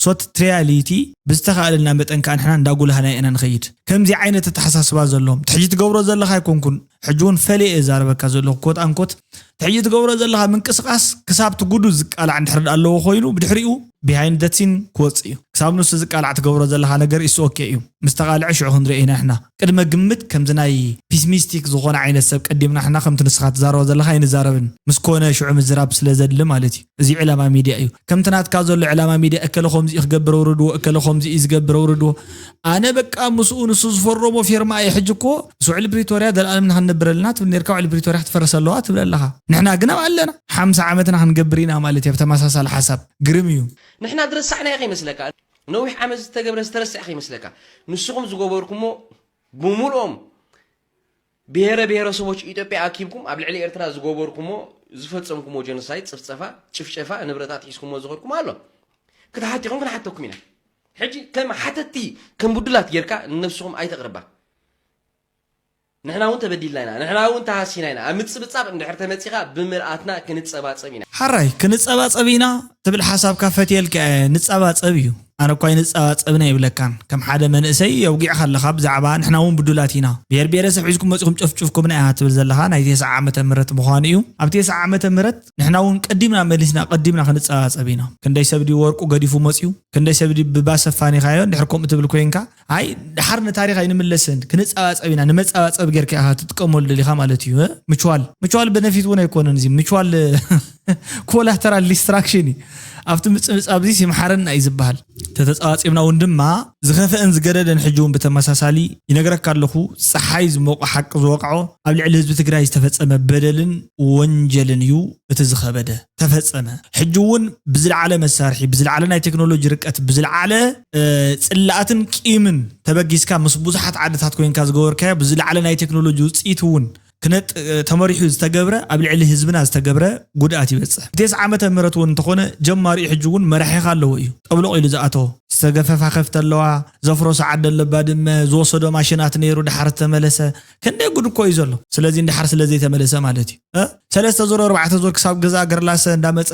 ሶት ትሪያሊቲ ብዝተኻእለልና መጠን ከዓ ንሕና እንዳጉላህና ኢና ንኸይድ። ከምዚ ዓይነት ኣተሓሳስባ ዘለዎም ትሕጂ ትገብሮ ዘለኻ ኣይኮንኩን። ሕጂ እውን ፈለየ እዛረበካ ዘለኹ ኮት ኣንኮት ትሕጂ ትገብሮ ዘለኻ ምንቅስቃስ ክሳብ ትጉዱ ዝቃላዕ እንድሕር ኣለዎ ኮይኑ ብድሕሪኡ ቢሃይንድ ደትሲን ክወፅእ እዩ። ክሳብ ንሱ ዝቃላዕ ትገብሮ ዘለኻ ነገር ኢሱ ኦኬ እዩ። ምስ ተቃልዐ ሽዑ ክንሪኦ ኢና ንሕና። ቅድመ ግምት ከምዚ ናይ ፒስሚስቲክ ዝኾነ ዓይነት ሰብ ቀዲምና ንሕና ከምቲ ንስኻ ትዛረቦ ዘለኻ ኣይንዛረብን። ምስ ኮነ ሽዑ ምዝራብ ስለ ዘድሊ ማለት እዩ። እዚ ዕላማ ሚድያ እዩ። ከምቲ ናትካ ዘሎ ዕላማ ሚድያ እከለ ከምዚ እዩ ክገብር ኣውርድዎ፣ እከለ ከምዚ እዩ ዝገብር ኣውርድዎ። ኣነ በቃ ምስኡ ንሱ ዝፈረሞ ፌርማ እየ። ሕጂ እኮ ምስ ውዕሊ ፕሪቶርያ ዘልኣለም ንክንነብረልና ትብል ነርካ፣ ውዕሊ ፕሪቶርያ ክትፈርስ ኣለዋ ትብል ኣለኻ። ንሕና ግን ኣብ ኣለና ሓምሳ ዓመትና ክንገብር ኢና ማለት እዩ። ኣብ ተመሳሳሊ ሓሳብ ግርም እዩ። ንሕና ዝረሳዕናዮ ከይመስለካ፣ ነዊሕ ዓመት ዝተገብረ ዝተረስዐ ከይመስለካ። ንስኹም ዝገበርኩሞ ብምሉኦም ብሄረ ብሄረሰቦች ኢትዮጵያ ኣኪብኩም ኣብ ልዕሊ ኤርትራ ዝገበርኩሞ፣ ዝፈጸምኩሞ ጀኖሳይድ፣ ጽፍጸፋ፣ ጭፍጨፋ፣ ንብረታት ሒዝኩሞ ዝኸድኩሞ ኣሎ። ክትሓቲኹም ክንሓተኩም ኢና። ሕጂ ከም ሓተቲ፣ ከም ብዱላት ጌርካ ንነብስኹም ኣይተቕርባ። ንሕና እውን ተበዲልና ኢና፣ ንሕና እውን ተሃሲና ኢና። ኣብ ምጽብጻብ እንድሕር ተመጺኻ ብምልኣትና ክንጸባጸብ ኢና። ሓራይ ክንጸባጸብ ኢና ትብል ሓሳብካ ፈትየልካ እየ። ንጸባጸብ እዩ። ኣነ እኳ ኣይንጸባጸብን ኣይብለካን። ከም ሓደ መንእሰይ የውጊዕካ ኣለኻ ብዛዕባ ንሕና እውን ብዱላት ኢና። ብሄር ብሄረሰብ ሒዝኩም መጺኹም ጨፍጭፍኩምና ኢኻ ትብል ዘለኻ ናይ ተስዓ ዓመተ ምህረት ምዃኑ እዩ። ኣብ ተስዓ ዓመተ ምህረት ንሕና እውን ቀዲምና መሊስና ቀዲምና ክንጸባጸብ ኢና። ክንደይ ሰብ ድዩ ወርቁ ገዲፉ መጺኡ? ክንደይ ሰብ ድዩ ብባስ ኣፋኒኻዮ? እንድሕር ከምኡ ትብል ኮይንካ ኣይ ደሓር ንታሪኽ ኣይንምለስን፣ ክንጸባጸብ ኢና፣ ንመጸባጸቢ ጌርካ ኢኻ ትጥቀመሉ ደሊኻ ማለት እዩ። እ? ምችዋል ምችዋል በነፊት እውን ኣይኮነን፣ እዚ ምችዋል ኮላተራል ዲስትራክሽን እዩ። ኣብቲ ምጽብጻብ እዚ ይምሓረና እዩ ዝበሃል። ተተጻዋጺብና እውን ድማ ዝኸፍአን ዝገደደን ሕጂ እውን ብተመሳሳሊ ይነግረካ ኣለኹ። ጸሓይ ዝሞቆ ሓቂ ዝወቕዖ ኣብ ልዕሊ ህዝቢ ትግራይ ዝተፈጸመ በደልን ወንጀልን እዩ እቲ ዝኸበደ። ተፈጸመ። ሕጂ እውን ብዝለዓለ መሳርሒ፣ ብዝለዓለ ናይ ቴክኖሎጂ ርቀት፣ ብዝለዓለ ጽላኣትን ቂምን ተበጊስካ ምስ ብዙሓት ዓድታት ኮይንካ ዝገበርካዮ ብዝለዓለ ናይ ቴክኖሎጂ ውፅኢት እውን ክነጥ ተመሪሑ ዝተገብረ ኣብ ልዕሊ ህዝብና ዝተገብረ ጉድኣት ይበፅሕ። ብቴስ ዓመተ ምህረት እውን እንተኾነ ጀማሪ ሕጂ እውን መራሒኻ ኣለዎ እዩ ጠብሎቕ ኢሉ ዝኣተዎ። ዝተገፈፋ ከፍቲ ኣለዋ፣ ዘፍረሶ ዓዲ ኣለባ ድመ ዝወሰዶ ማሽናት ነይሩ ድሓር ዝተመለሰ ክንደይ ጉድ እኮ እዩ ዘሎ። ስለዚ እንድሓር ስለ ዘይተመለሰ ማለት እዩ ሰለስተ ዙር ኣርባዕተ ዙር ክሳብ ገዛ ገርላሰ እንዳመፀ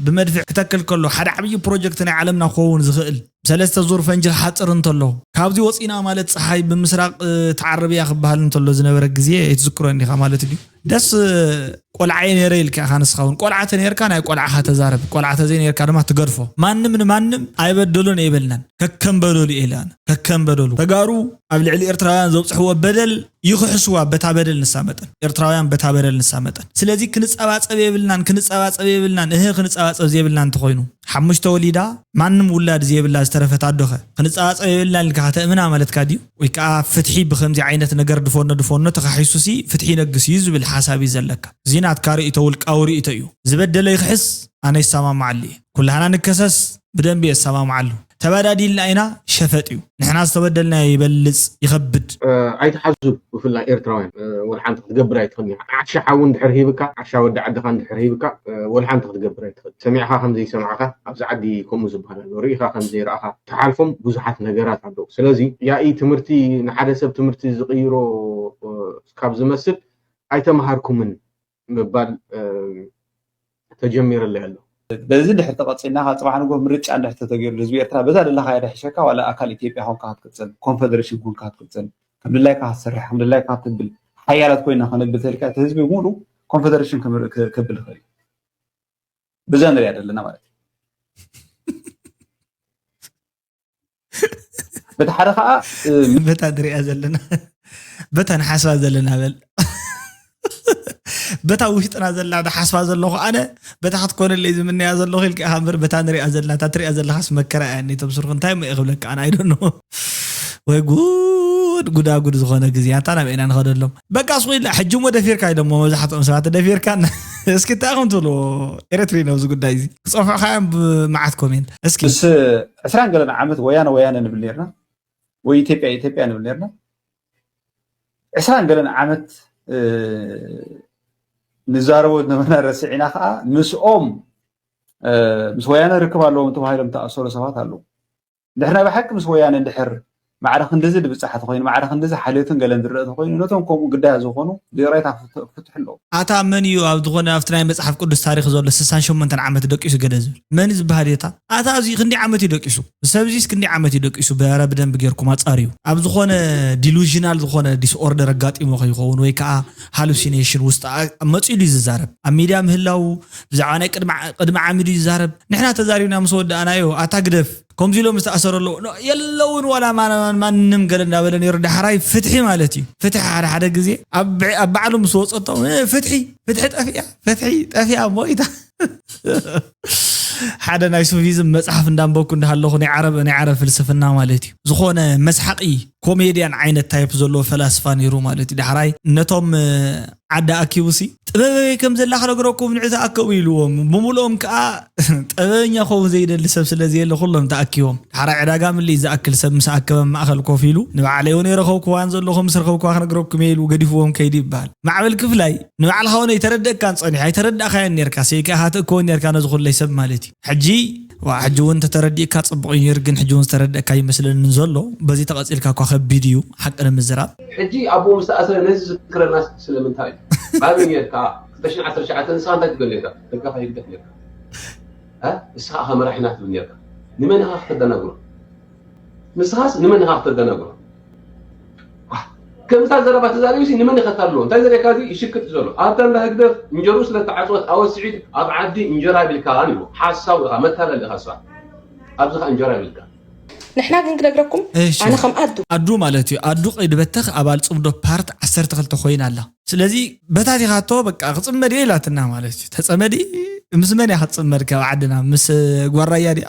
ብመድፍዕ ክተክል ከሎ ሓደ ዓብዪ ፕሮጀክት ናይ ዓለምና ክኸውን ዝኽእል ሰለስተ ዙር ፈንጂ ክሓፅር እንተሎ ካብዚ ወፂና ማለት ፀሓይ ብምስራቅ ትዓርብ እያ ክበሃል እንተሎ ዝነበረ ግዜ ኣይትዝክሮን ኢኻ ማለት እዩ። ደስ ቆልዓየ ነይረ ኢልካ ኢኻ ንስኻ እውን ቆልዓ ተነይርካ ናይ ቆልዓኻ ተዛረብ ቆልዓ ተዘይነይርካ ድማ ትገድፎ። ማንም ንማንም ኣይበደሉን ኣይበልናን ከከም በደሉ ኢላን ከከም በደሉ ተጋሩ ኣብ ልዕሊ ኤርትራውያን ዘብፅሕዎ በደል ይኽሕስዋ በታ በደል ንሳ መጠን ኤርትራውያን በታ በደል ንሳ መጠን። ስለዚ ክንፀባፀብ የብልናን ክንፀባፀብ የብልናን እህ ክንፀባፀብ ዘይብልና እንተኾይኑ ሓሙሽተ ወሊዳ ማንም ውላድ ዘይብላ ዝተረፈት ኣዶኸ ክንፀባፀብ የብልናን ኢልካ ከተእምና ማለትካ ድዩ? ወይ ከዓ ፍትሒ ብከምዚ ዓይነት ነገር ድፎኖ ድፎኖ ተኻሒሱሲ ፍትሒ ይነግስ እዩ ዝብል ሓሳብ እዩ ዘለካ። እዚ ናትካ ርእይቶ ውልቃዊ ርእይቶ እዩ። ዝበደለ ይኽሕስ ኣነ ይሰማማዓሉ እየ። ኩላህና ንከሰስ ብደንቢ የሰማምዓሉ። ተባዳዲልና ኢና ሸፈጥ እዩ። ንሕና ዝተበደልና ይበልፅ ይኸብድ። ኣይትሓዙ ብፍላይ ኤርትራውያን ወላ ሓንቲ ክትገብር ኣይትኽእልን ኢኻ። ዓሻ ሓዊ እንድሕር ሂብካ ዓሻ ወዲ ዓድኻ እንድሕር ሂብካ ወላ ሓንቲ ክትገብር ኣይትኽእል። ሰሚዕኻ ከም ዘይሰማዕካ ኣብዚ ዓዲ ከምኡ ዝበሃል ኣሎ ርኢኻ ከም ዘይረኣኻ ትሓልፎም ብዙሓት ነገራት ኣለዉ። ስለዚ ያኢ ትምህርቲ ንሓደ ሰብ ትምህርቲ ዝቕይሮ ካብ ዝመስል ኣይተምሃርኩምን ምባል ተጀሚርለይ ኣሎ። በዚ ድሕር ተቐፂልና ካብ ፅባሕ ንጎህ ምርጫ እንድሕር ተተገይሩ ህዝቢ ኤርትራ በዛ ደለኻያ ዶ ሒሸካ ዋላ ኣካል ኢትዮጵያ ኮንካ ክትቅፅል ኮንፈደሬሽን ኮንካ ክትቅፅል ከም ድላይካ ክትሰርሕ ከም ድላይካ ክትብል ሓያላት ኮይና ከነብል ተልካ እቲ ህዝቢ ሙሉ ኮንፈደሬሽን ክብል ይኽእል እዩ። ብዛ ንሪኣ ዘለና ማለት እዩ። በቲ ሓደ ከዓ በታ ንሪኣ ዘለና በታ ንሓስባ ዘለና በል በታ ውሽጥና ዘላ ሓስባ ዘለኹ ኣነ በታ ክትኮነለይ ዝምነያ ዘለኹ ኢልካ ኢኻ እምበር በታ ንሪኣ ዘለና እታ ትሪኣ ዘለኻስ መከራ እያ እኔ ተብስርኩ እንታይ እሞ እየ ክብለካ ኣነ ኣይደኖ ወይ ጉድ ጉዳጉድ ዝኾነ ግዜ ኣንታ ናብ ኢና ንኸደሎም በቃ ስኹ ኢልና ሕጂ እሞ ደፊርካ ኢሎሞ መብዛሕትኦም ሰባት ደፊርካ እስኪ እንታይ ኢኹም ትብልዎ ኤረትሪ ነብዚ ጉዳይ እዚ ክፀፍዑኻ እዮም ብመዓት ኮሜንት እስኪ ምስ ዕስራን ገለን ዓመት ወያነ ወያነ ንብል ነርና ወይ ኢትዮጵያ ኢትዮጵያ ንብል ነርና ዕስራን ገለን ዓመት ንዛረቦ ዝነበርና ረሲዕና ከዓ ምስኦም ምስ ወያነ ርክብ ኣለዎም ተባሂሎም ተኣሰሩ ሰባት ኣለዉ። ድሕር ናይ ብሓቂ ምስ ወያነ እንድሕር ማዕረ ክንድዚ ድብጻሕ ተኾይኑ፣ ማዕረ ክንድዚ ሓልዮትን ገለን ዝረአ ተኾይኑ፣ ነቶም ከምኡ ግዳያት ዝኾኑ ብይቕሬታ ክፍት-፣ ክፍትሑ ኣለዎም። ኣታ መን እዩ ኣብ ዝኾነ ኣብቲ ናይ መጽሓፍ ቅዱስ ታሪኽ ዘሎ ስሳን ሸሞንተን ዓመት ደቂሱ ገለ ዝብል? መን እዩ ዝበሃል እዩ? ኣታ ኣታ ኣብዚ ክንዲ ዓመት እዩ ደቂሱ? ሰብዚስ ክንዲ ዓመት እዩ ደቂሱ? በረ ብደንብ ጌርኩም ኣጻርዩ። ኣብ ዝኾነ ዲሉዥናል ዝኾነ ዲስኦርደር ኣጋጢሞ ከይኸውን ወይ ከዓ ሃሉሲኔሽን ውስጥ ኣ-፣ መጺኡ እዩ ዝዛረብ። ኣብ ሚድያ ምህላው ብዛዕባ ናይ ቅድሚ ዓ-፣ ቅድሚ ዓሚ ድዩ ይዛረብ? ንሕና ተዛሪብና ምስ ወዳእናዮ ኣታ ግደፍ። ከምዚ ኢሎም ዝተኣሰሩ ኣለዉ። ኖ፣ የለውን ዋላ ማን-፣ ማን-፣ ማንም ገለ እንዳበለ ነይሩ። ዳሕራይ ፍትሒ ማለት እዩ። ፍትሒ ሓደ ሓደ ግዜ ኣብ ብዕ-፣ ኣብ ባዕሉ ምስ ወጸቶም፣ እ፣ ፍትሒ፣ ፍትሒ ጠፊኣ፣ ፍትሒ ጠፊኣ ሞይታ። ሓደ ናይ ሱፊዝም መጽሓፍ እንዳንበብኩ እንዳሃለኹ ናይ ዓረብ፣ ናይ ዓረብ ፍልስፍና ማለት እዩ። ዝኾነ መስሓቂ ኮሜድያን ዓይነት ታይፕ ዘለዎ ፈላስፋ ነይሩ ማለት እዩ። ዳሕራይ ነቶም፣ እ፣ ዓዲ ኣኪቡሲ ጥበበይ ከም ዘላ ክነግረኩም ንዑ ተኣከቡ ኢልዎም። ብምልኦም ከኣ ጥበበኛ ክኸውን ዘይደሊ ሰብ ስለ ዘየለ ኩሎም ተኣኪቦም። ዳሕራይ ዕዳጋ ምልኢት ዝኣክል ሰብ ምስ ኣከበ ማእከል ኮፍ ኢሉ ንባዕለይ እውን የረኸብኩዋን ዘለኹ ምስ ረኸብኩዋ ክነግረኩም እየ ኢሉ ገዲፍዎም ከይዱ ይበሃል። ማዕበል ክፍላይ ንባዕልኻ እውን ኣይተረደእካን ጸኒሑ፣ ኣይተረዳእካዮን ኔርካ፣ ሰይካ ኢኻ ትእከቦ ኔርካ ነዚ ኩለይ ሰብ ማለት እዩ። ሕጂ፣ ዋ፣ ሕጂ እውን እንተተረዲእካ ጽቡቕ እዩ ነይሩ፣ ግን ሕጂ እውን ዝተረደእካ ይመስለኒ ዘሎ። በዚ ተቐጺልካ እኳ ከቢድ እዩ፣ ሓቂ ንምዝራብ። ሕጂ ኣቦኡ ምስ ተኣስረ ነዚ ዝዝክረና ስለምንታይ እዩ? ኣበይ ኔርካ? ክልተ ሽሕን ዓሰርተ ትሽዓተን ንስኻ እንታይ ትብል ኔርካ? ደጋፋይ ህግደፍ ኔርካ። እ? ንስኻ ኢኻ መራሒና ትብል ኔርካ። ንመን ኢኻ ከተደናግሮ? ንስኻስ ንመን ኢኻ ከተደናግሮ? ዋህ! ከምታ ዘረባ ተዛሪቡሲ ንመን ኢኻ ተታልሎ? እንታይ ዘርእየካ እዚ ይሽቅጥ ዘሎ? ኣብታ እንዳ ህግደፍ እንጀርኡ ስለ ተዓጽወት ኣወል ስዒድ ኣብ ዓዲ እንጀራ ይብልካን ኢሉ። ሓሳዊ ኢኻ፣ መታለል ኢኻ ንስኻ። ኣብዚ ኸኣ እንጀራ ይብልካ። ንሕና ግን ክነግረኩም፣ እሺ። ኣነ ከም ኣዱ። ኣዱ ማለት እዩ። ኣዱ ቀይዲ በተኽ ኣባል ጽምዶ ፓርት ዓሰርተ ክልተ ኮይና ኣላ። ስለዚ በታቲኻቶ በቃ ክጽመድ እየ ኢላትና ማለት እዩ። ተጸመዲ ምስ መን እያ ክትጽመድ ካብ ዓድና? ምስ ጓራያ ድያ?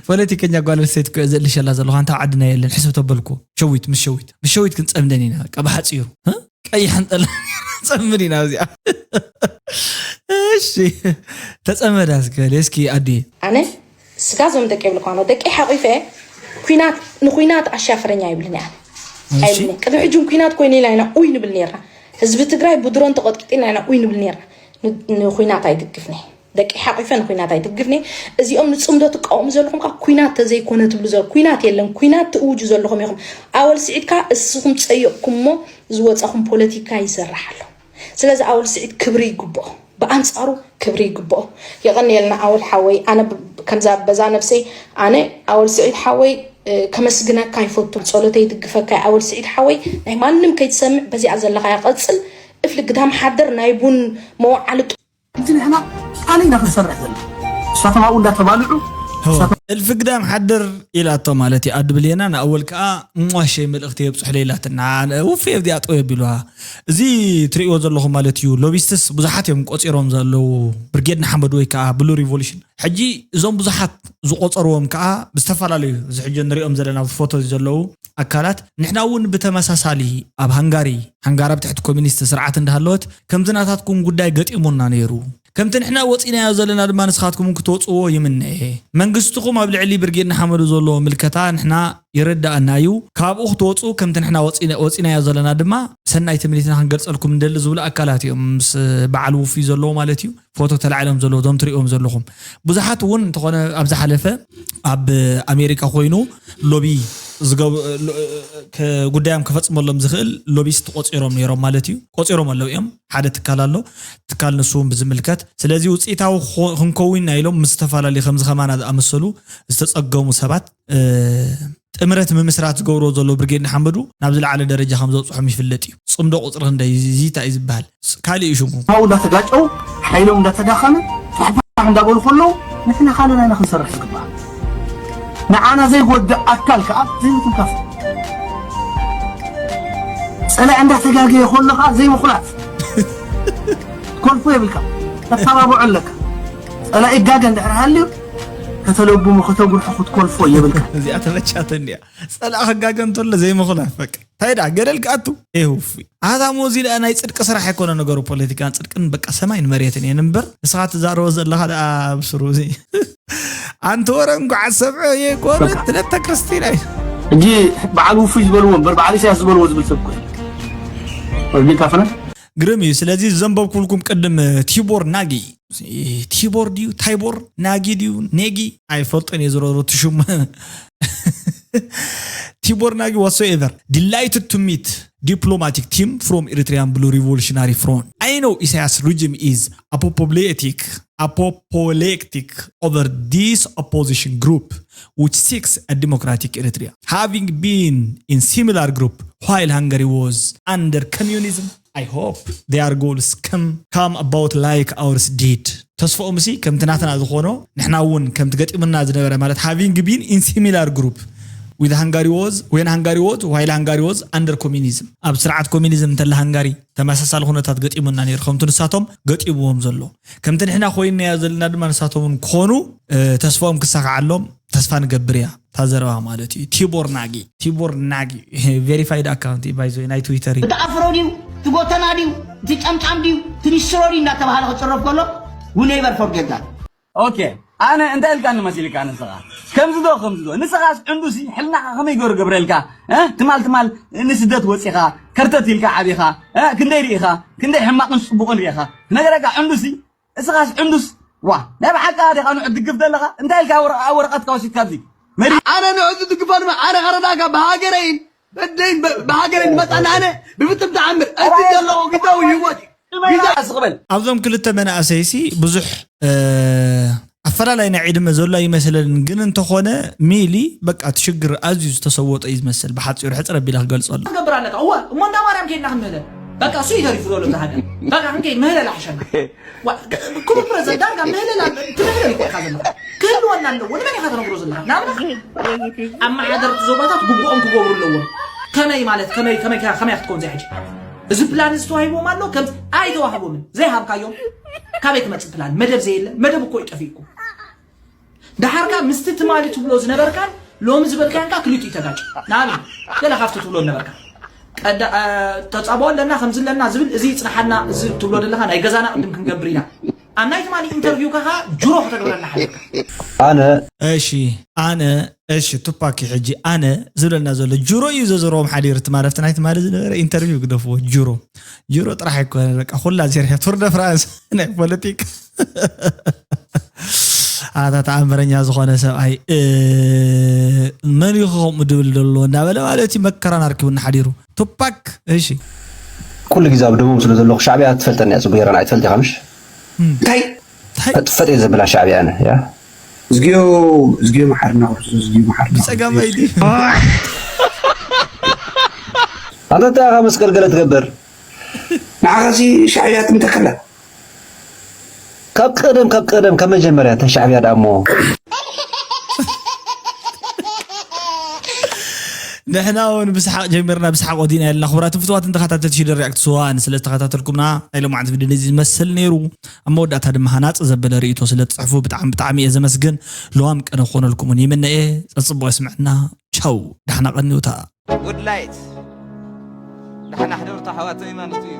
ፖለቲከኛ ጓል ኣንስተይቲ እኮ እየ ዘልሸላ ዘለኹ። ኣንታ ኣብ ዓድና የለን። ሕስብ ተበልኩ። ሸዊት ምስ ሸዊት። ምስ ሸዊት ክንጸምደን ኢና። በቃ ብሓጺሩ። እ? ቀይሕን ጸላም ጸምድ ኢና እዚኣ። እሺ። ተጸመዳ እስከ፣ እስኪ ኣዲ። ኣነ ስጋ ዞም ደቂ ይብልኳ ኣሎ። ደቂ ሓቂፈ ኩናት፣ ንኩናት ኣሻፍረኛ ይብልኒ ኣነ። እሺ። ኣይብልኒ። ቅድሚ ሕጂ እውን ኩናት ኮይኑ ኢልና ኢና ኡይ ንብል ኔርና። ህዝቢ ትግራይ ብድሮን ተቐጥቂጥና ኢና ኡይ ንብል ኔርና። ን-፣ ንኩናት ኣይድግፍኒ። ደቂ ሓቂፈ ንኩናት ኣይድግፍኒ። እዚኦም ንጽምዶ ትቃወሙ ዘለኹም ከኣ ኩናት ተዘይኮነ ትብሉ ዘለ-፣ ኩናት የለን። ኩናት ትእውጁ ዘለኹም ኢኹም። ኣወል ስዒድ ከኣ እስኹም ጸየቕኩሞ ዝወጻኹም ፖለቲካ ይሰርሕ ኣሎ። ስለዚ ኣወል ስዒድ ክብሪ ይግብኦ። ብኣንጻሩ ክብሪ ይግብኦ። የቐንየልና ኣወል ሓወይ። ኣነ ብ-፣ ከምዛ በዛ ነብሰይ ኣነ ኣወል ስዒድ ሓወይ፣ እ፣ ከመስግነካ ይፈቱ። ጸሎተይ ይድግፈካ ኣወል ስዒድ ሓወይ። ናይ ማንም ከይትሰምዕ በዚኣ ዘለኻያ ቀጽል። እፍሊ ግዳም ሓደር ናይ ቡን መወዓሊ። እዚ ንሕና ቃል ኢና ክንሰርሕ ዘለና። ንሳቶም ኣብኡ እንዳተባልዑ፣ እልፊ ግዳም ሓድር ኢላቶ ማለት እዩ። ኣዲ ብሌና ንኣወል ከኣ እሟሸይ መልእኽቲ የብጽሕለይ ኢላትና። ውፍ የብዚኣ ጠው የቢልዋ። እዚ ትርእይዎ ዘለኹም ማለት እዩ። ሎቢስትስ ብዙሓት እዮም ቆጺሮም ዘለዉ። ብርጌድ ንሓመዱ ወይ ከኣ ብሉ ሪቮሉሽን። ሕጂ እዞም ብዙሓት ዝቆጸርዎም ከኣ ብዝተፈላለዩ፣ እዚ ሕጂ ንሪኦም ዘለና ፎቶ ዘለዉ ኣካላት፣ ንሕና እውን ብተመሳሳሊ ኣብ ሃንጋሪ፣ ሃንጋሪ ኣብ ትሕቲ ኮሚኒስት ስርዓት እንዳሃለወት፣ ከምዚ ናታትኩም ጉዳይ ገጢሙና ነይሩ። ከምቲ ንሕና ወጺናዮ ዘለና ድማ ንስኻትኩም እውን ክትወጽዎ ይምነ። መንግስትኹም ኣብ ልዕሊ ብርጌድ ንሓመዱ ዘለዎ ምልከታ ንሕና ይርዳኣና እዩ። ካብኡ ክትወጹ ከምቲ ንሕና ወጺና-፣ ወጺናዮ ዘለና ድማ ሰናይ ትምኒትና ክንገልጸልኩም ንደሊ ዝብሉ ኣካላት እዮም ምስ በዓል ውፉይ ዘለዎ ማለት እዩ። ፎቶ ተላዒሎም ዘለዉ፣ እዞም ትርእዮም ዘለኹም። ብዙሓት እውን እንተኾነ ኣብ ዝሓለፈ ኣብ ኣሜሪካ ኮይኑ ሎቢ ዝገብ-፣ ሎ-፣ ከ-፣ ጉዳዮም ክፈጽመሎም ዝኽእል ሎቢስት ቆጺሮም ነይሮም ማለት እዩ። ቆጺሮም ኣለዉ እዮም። ሓደ ትካል ኣሎ። ትካል ንሱ እውን ብዝምልከት። ስለዚ ውጽኢታዊ ክኾ-፣ ክንከውን ኢና ኢሎም ምስ ዝተፈላለዩ ከምዚ ከማና ዝኣመሰሉ ዝተጸገሙ ሰባት፣ እ፣ ጥምረት ምምስራት ዝገብርዎ ዘለዉ ብርጌድ ንሓመዱ ናብ ዝለዓለ ደረጃ ከም ዘብጽሖም ይፍለጥ እዩ። ጽምዶ ቁጽሪ ክንደይ እዚ እንታይ እዩ ዝበሃል? ስ-፣ ካልእ እዩ ሽሙ። ካብኡ እንዳተጋጨው፣ ሓይሎም እንዳተዳኸመ፣ ፋሕፋሕ እንዳበሉ ከለዉ፣ ንሕና ካልእና ኢና ክንሰርሕ ዝግባእ። ንዓና ዘይጎድእ ኣካል ከኣ ዘይምትንካፍ። ጸላኢ እንዳተጋገየ ከሎ ከኣ ዘይምኹላፍ። ትኮልፎ የብልካ። ተተባብዖ ኣለካ። ጸላኢ ጋገ እንድሕር ሃልዩ፣ ከተለጉሞ፣ ከተጉርሖ፣ ክትኮልፎ የብልካ። እዚኣ ተመቻተኒ እያ። ጸላኢ ክጋገ እንተሎ ዘይምኹላፍ፣ በቃ። እንታይ ደኣ፣ ገደል ክኣቱ? ኤህ፣ ውፉይ። ኣታ ሞ፣ እዚ ደኣ ናይ ጽድቂ ስራሕ ኣይኮነ ነገሩ፣ ፖለቲካን ጽድቅን በቃ ሰማይን መሬትን እየን እምበር፣ ንስኻ ትዛረቦ ዘለኻ ደኣ ብስሩ እዚ። ኣንቲ ወረ እንኳዕ ሰብዐ የኮነ፣ በቃ። ትለተ ክርስቲና እዩ። ሕጂ በዓል ውፉይ ዝበልዎ እምበር በዓል ኢሳያስ ዝበልዎ ዝብል ሰብ እኮ የለን። ወርዲን ካፈነ? ግርም እዩ። ስለዚ ዘንበብኩልኩም ቅድም ቲቦር ናጊ፣ ቲቦር ድዩ ታይቦር ናጊ ድዩ ኔጊ ኣይፈልጦን እየ ዝረሩ ትሽሙ። Tibor Nagi whatsoever delighted to meet diplomatic team from Eritrean Blue Revolutionary Front. I know Isaias regime is apoplectic, apoplectic over this opposition group which seeks a democratic Eritrea. Having been in similar group while Hungary was under communism, I hope their goals come, come about like ours did. ተስፋኦም ሲ ከምቲ ናትና ዝኾኖ ንሕና እውን ከምቲ ገጢሙና ዝነበረ ማለት having been in similar group with Hungary was when Hungary was while Hungary was under communism ኣብ ስርዓት ኮሚኒዝም እንተለ ሃንጋሪ ተመሳሳሊ ኩነታት ገጢሙና ነይሩ ከምቲ ንሳቶም ገጢምዎም ዘሎ ከምቲ ንሕና ኮይንናዮ ዘለና ድማ ንሳቶም እውን ክኾኑ ተስፋኦም ክሳካዓሎም ተስፋ ንገብር እያ እታ ዘረባ ማለት እዩ። ቲቦር ናጊ ቲቦር ናጊ verified account እዩ by the way ናይ ትዊተር እዩ። ትኣፍሮ ድዩ ትጎተና ድዩ ትጨምጫም ድዩ ትንሽሮ ድዩ እንዳተባሃለ ክፅረፍ ከሎ we never forget that። ኦኬ ኣነ እንታይ ኢልካኒ መሲልካ ንስኻ ከምዚ ዶ ከምዚ ዶ ንስኻስ ዕንዱሲ ሕልናኻ ከመይ ገሩ ገብረልካ እ? ትማል ትማል ንስደት ወፂኻ ከርተት ኢልካ ዓቢኻ እ? ክንደይ ርኢኻ ክንደይ ሕማቕን ፅቡቕን ርኢኻ ክነገረካ ዕንዱሲ እስኻስ ዕንዱስ ዋ ናይ ብሓቂ ዲኻ ንዑ ትድግፍ ዘለኻ እንታይ ኢልካ ወረ- ኣብ ወረቐትካ ወሲድካ ኣብዚ መሪ ኣነ ንዑ ዝድግፎ ድማ ኣነ ከረዳእካ ብሃገረይን በደይን በ- ብሃገረይን ዝመፃና ኣነ ብፍፅም ተኣምር እቲ ዘለዎ ግዛዊ ህይወት እዩ ግዛ ኣስቕበል ኣብዞም ክልተ መናእሰይሲ ብዙሕ እ፣ ኣፈላላይ ናይ ዕድመ ዘሎ ኣይመስለንን ግን እንተኾነ ሚሊ በቃ እቲ ሽግር ኣዝዩ ዝተሰወጦ እዩ ዝመስል ብሓፂሩ ሕፅር ኣቢለ ክገልፀሉ ትገብር ኣለካ እዋ እሞ እንዳ ማርያም ከይድና ክንምህለል በቃ እሱ ይተሪፉ ዘሎ እዛ ሃገር በቃ ክንከይድ ምህለል ኣሕሸና ዋ፣ ክቡር ፕረዚደንት ዳርጋ ምህለል ኣሎ ትምህለል እኮ ኢኻ ዘለኻ ክህልወና ኣለዎ ንመን ኢኻ ተነግሮ ዘለኻ ንኣብነት ኣመሓደርቲ ዞባታት ግቡኦም ክገብሩ ኣለዎም ከመይ ማለት ከመይ ከመይ ከመይ ክትከውን ዘይ ሕጂ እዚ ፕላን እዚ ተዋሂብዎም ኣሎ ከም ኣይተዋህቦምን ዘይሃብካዮም ካበይ ክመፅእ ፕላን መደብ ዘየለ መደብ እኮ ይጠፊእኩም ደሓርካ ምስቲ ትማሊ ትብሎ ዝነበርካን ሎሚ ዝበልካንካ ክልቲኡ ተጋጭ ንኣብነት ገለ ካብቲ ትብሎ ዝነበርካ ቀዳ ተፃቦ ኣለና ከምዚ ኣለና ዝብል እዚ ይፅንሓና እዚ ትብሎ ዘለካ ናይ ገዛና ቅድም ክንገብር ኢና ኣብ ናይ ትማሊ ኢንተርቪው ከኻ ጅሮ ከተግብረና ሓደካ ኣነ እሺ ኣነ እሺ ቱፓክ ሕጂ ኣነ ዝብለና ዘሎ ጅሮ እዩ ዘዘረቦም ሓዲሩ ትማል ኣብቲ ናይ ትማሊ ዝነበረ ኢንተርቪው ግደፍዎ ጅሮ ጅሮ ጥራሕ ኣይኮነ በቃ ኩላ ዜርያ ቱር ደ ፍራንስ ናይ ፖለቲክ ኣታ ተኣምረኛ ዝኾነ ሰብኣይ እ፣ መን እዩ ከምኡ ድብል ዘሎ እንዳበለ ማለት እዩ መከራን ኣርኪቡና ሓዲሩ ቱፓክ እሺ ኩሉ ግዜ ኣብ ደሞም ስለ ዘለኹ ሻዕብያ ትፈልጠኒ እያ ፅጉ የረን ኣይትፈልጥ ኢኻ ምሽ እንታይ ፈጥ ፈጥ እየ ዘብላ ሻዕብያ ኣነ ያ እዝግዮ እዝግዮ መሓርና ክርስቶስ እዝግዮ መሓርና ብፀጋም ኣይዲ ኣንተ እንታይ ኢኻ መስቀል ገለ ትገብር ንዓኻሲ ሻዕብያ ትምተከላ ካብ ቀደም ካብ ቀደም ካብ መጀመርያ እታ ሻዕብያ ዳሞ ንሕና እውን ብስሓቅ ጀሚርና ብስሓቅ ወዲና የለና ክቡራትን ፍትዋትን ተኸታተልቲ ሽደ ሪያክት ስዋን ስለ ዝተኸታተልኩምና ናይ ሎማዓንቲ ቪድዮ ነዚ ዝመስል ነይሩ ኣብ መወዳእታ ድማ ሃናፂ ዘበለ ርእቶ ስለ ትፅሕፉ ብጣዕሚ ብጣዕሚ እየ ዘመስግን ለዋም ቀነ ክኾነልኩምን ይምነ እየ ፀፅቡቅ የስምዕና ቻው ዳሕና ቀኒውታ ጉድ ላይት ዳሕና ሕደርታ ኣሕዋተይ ማለት እዩ